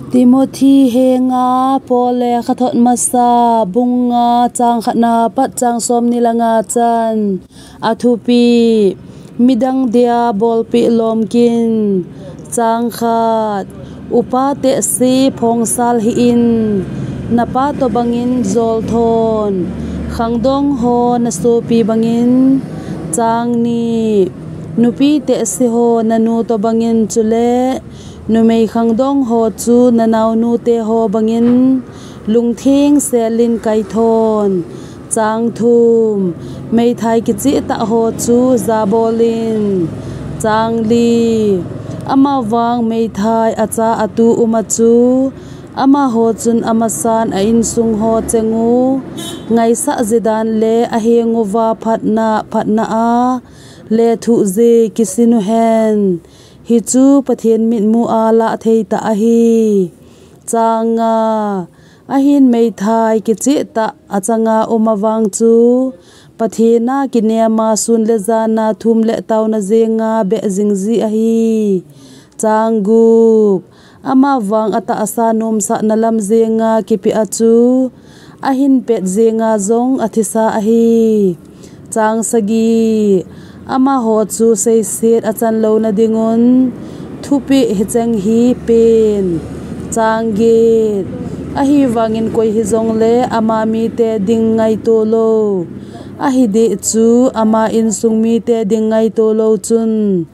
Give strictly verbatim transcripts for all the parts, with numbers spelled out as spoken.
Timothy henga Paul lekhathot masa, bung nga, chang khatna pat chang somni le nga chan. Athupi: Midang dia bolpeh lom kin. Chang khat: Upa tehse phongsal hih in, napa tobangin jol thon, khangdong ho nasopi bangin. Chang ni: Nupi tehse ho nanu tobangin, chule numei khangdong ho chu nanaonu teho bangin lungtheng selin kaithon. Chang thum: Meithai kichehtah ho chu jabol in. Chang li: Amavang meithai acha atu uma chu, amaho chun amasan a insung ho chengu ngaisah jidan le ahenguva phatna phatna a lethuh ji kisin uhen. Hichu Pathen mitmu a lahthei tah ahi. Chang nga: Ahin meithai kichehtah achanga uma vang chu, Pathen a kinema sun le jana thum le taona jenga beh jing ji ahi. Chang gup: Amavang atahsa nomsahna lam jenga kipeh a chu, ahin pet jenga jong athisa ahi. Chang sagi: Amaho chu seiset achan louna dingun thupeh hicheng hi pen. Chang get: Ahivangin koi hijongle ama mite ding ngaito lou, ahi deh chu ama insung mite ding ngaito lou chun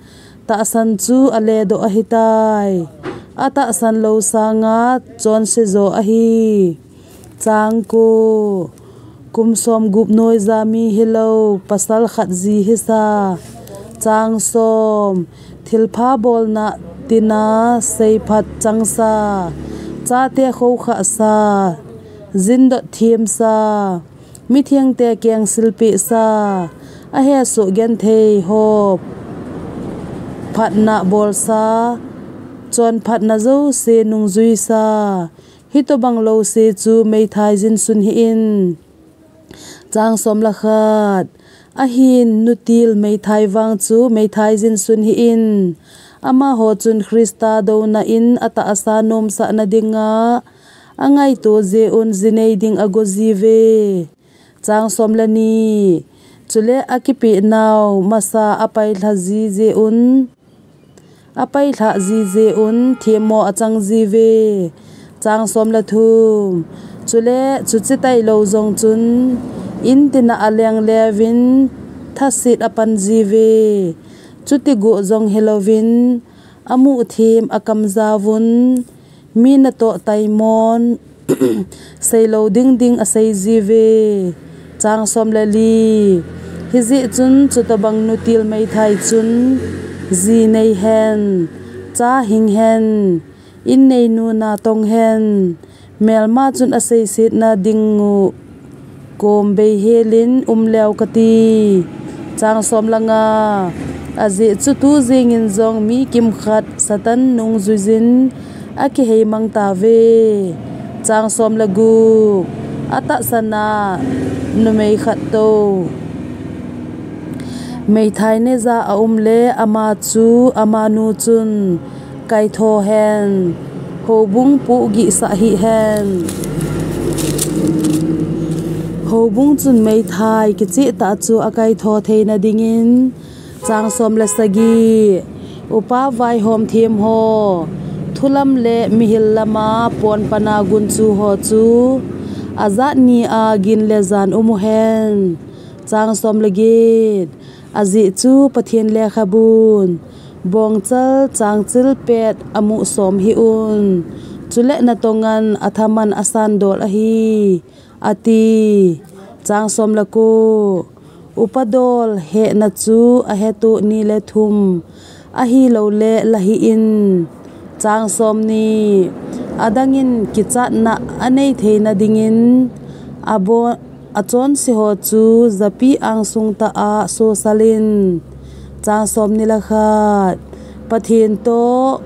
tahsan chu aledoh ahitai. Atahsan lou sanga chonse jo ahi. Chang ko: Kum somgup noija mi hilou pasal khat ji hisa. Chang som: Thilpha bolna tina seiphat changsa, chate khoukhahsa, jindot themsa, mithengte keng silpehsa, ahesoh genthei ho phatna bolsa, chonphatna jouse nungjuisa, hitobang louse chu meithai jinsun hih in. Chang som le khat: Ahin nutil meithai vang chu meithai jinsun hih in. Amaho chun Christa douna in atahsa nomsahna dinga angaito jeh un ji nei ding ago jiuve. Chang som le ni: Chule akipehnau masa apailha ji jeh un, apailha ji jeh un themmo achang jiuve. Chang som le thum: Chule chuche tailou jong chun in tina aleng leuvin thaset apan jiuve. Chuti go jong hilouvin amuh them akamjaovun mi natoh taimon seilou ding ding asei jiuve. Chang som le li: Hijeh chun chutobang nutil meithai chun ji nei hen, cha hing hen, in neinu natong hen, melma chun aseisetna dingu kom beihelin um leu kati. Chang som le nga: Ajeh chu tu jengin jong mi kimkhat Satan nungjuijin akiheimang tauve. Chang som le gup: Atahsan a numei khat tou meithai neija aum le ama chu amanu chun kaitho hen, houbung pohgihsah hih hen. Houbung chun meithai kichehtah chu akaitho theina dingin. Chang som le sagi: Upa vaihom them ho, thulam le mihil lama ponpana gunchu ho chu ajat nia gin le jan um uhen. Chang som le get: Ajeh chu Pathen lekhabun bongchal changchil pet amuh som hih un, chule natongan athaman asandol ahi, ati. Chang som le ko: Upa dol hehna chu ahetoh ni le thum ahilouleh la hih in. Chang som ni: Adangin kichatna anei theina dingin abo-, achonse ho chu japi angsung tah a sosal in. Chang som ni le khat: Pathen toh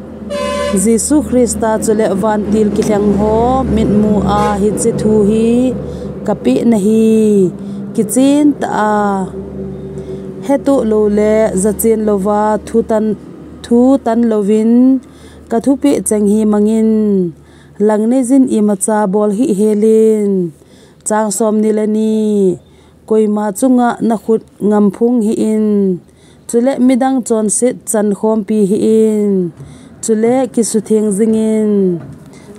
Jesu Christa chule vantil kilheng ho mitmu a hiche thu hi kapeh nahi. Kichen tah a hetoh lou le jachen louva thutan, thutan louvin kathupeh cheng hi mangin. Langneijin imacha bol hih helin. Chang somni le ni. Koima chunga nakhut ngamphung hih in. Chule midang chonset chankhompi hih in. Chule kisutheng jingin.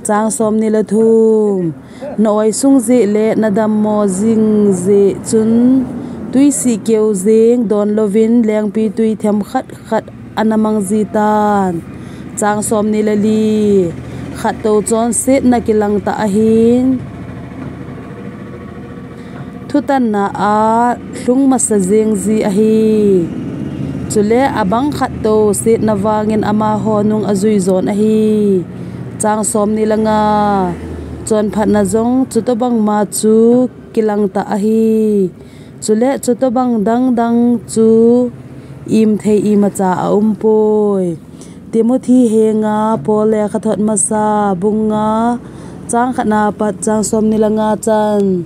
Chang somni le thum. Na oisung jeh le na dammo jing jeh chun, tuisih keu jeng don louvin lengpitwi themkhat khat ana mang jitan. Chang somni le li. Khattou chonsetna kilang tah ahin, thutanna a lhung masa jeng ji ahi. Chule abang khattou setna vangin amaho nung ajui jon ahi. Chang somni le nga. Chonphatna jong chutobang ma chu kilang tah ahi. Chule chutobang dangdang chu imthei imacha aumpoi. Timothy henga Paul lekhathot masa bung nga, chang khatna pat chang somni le nga chan.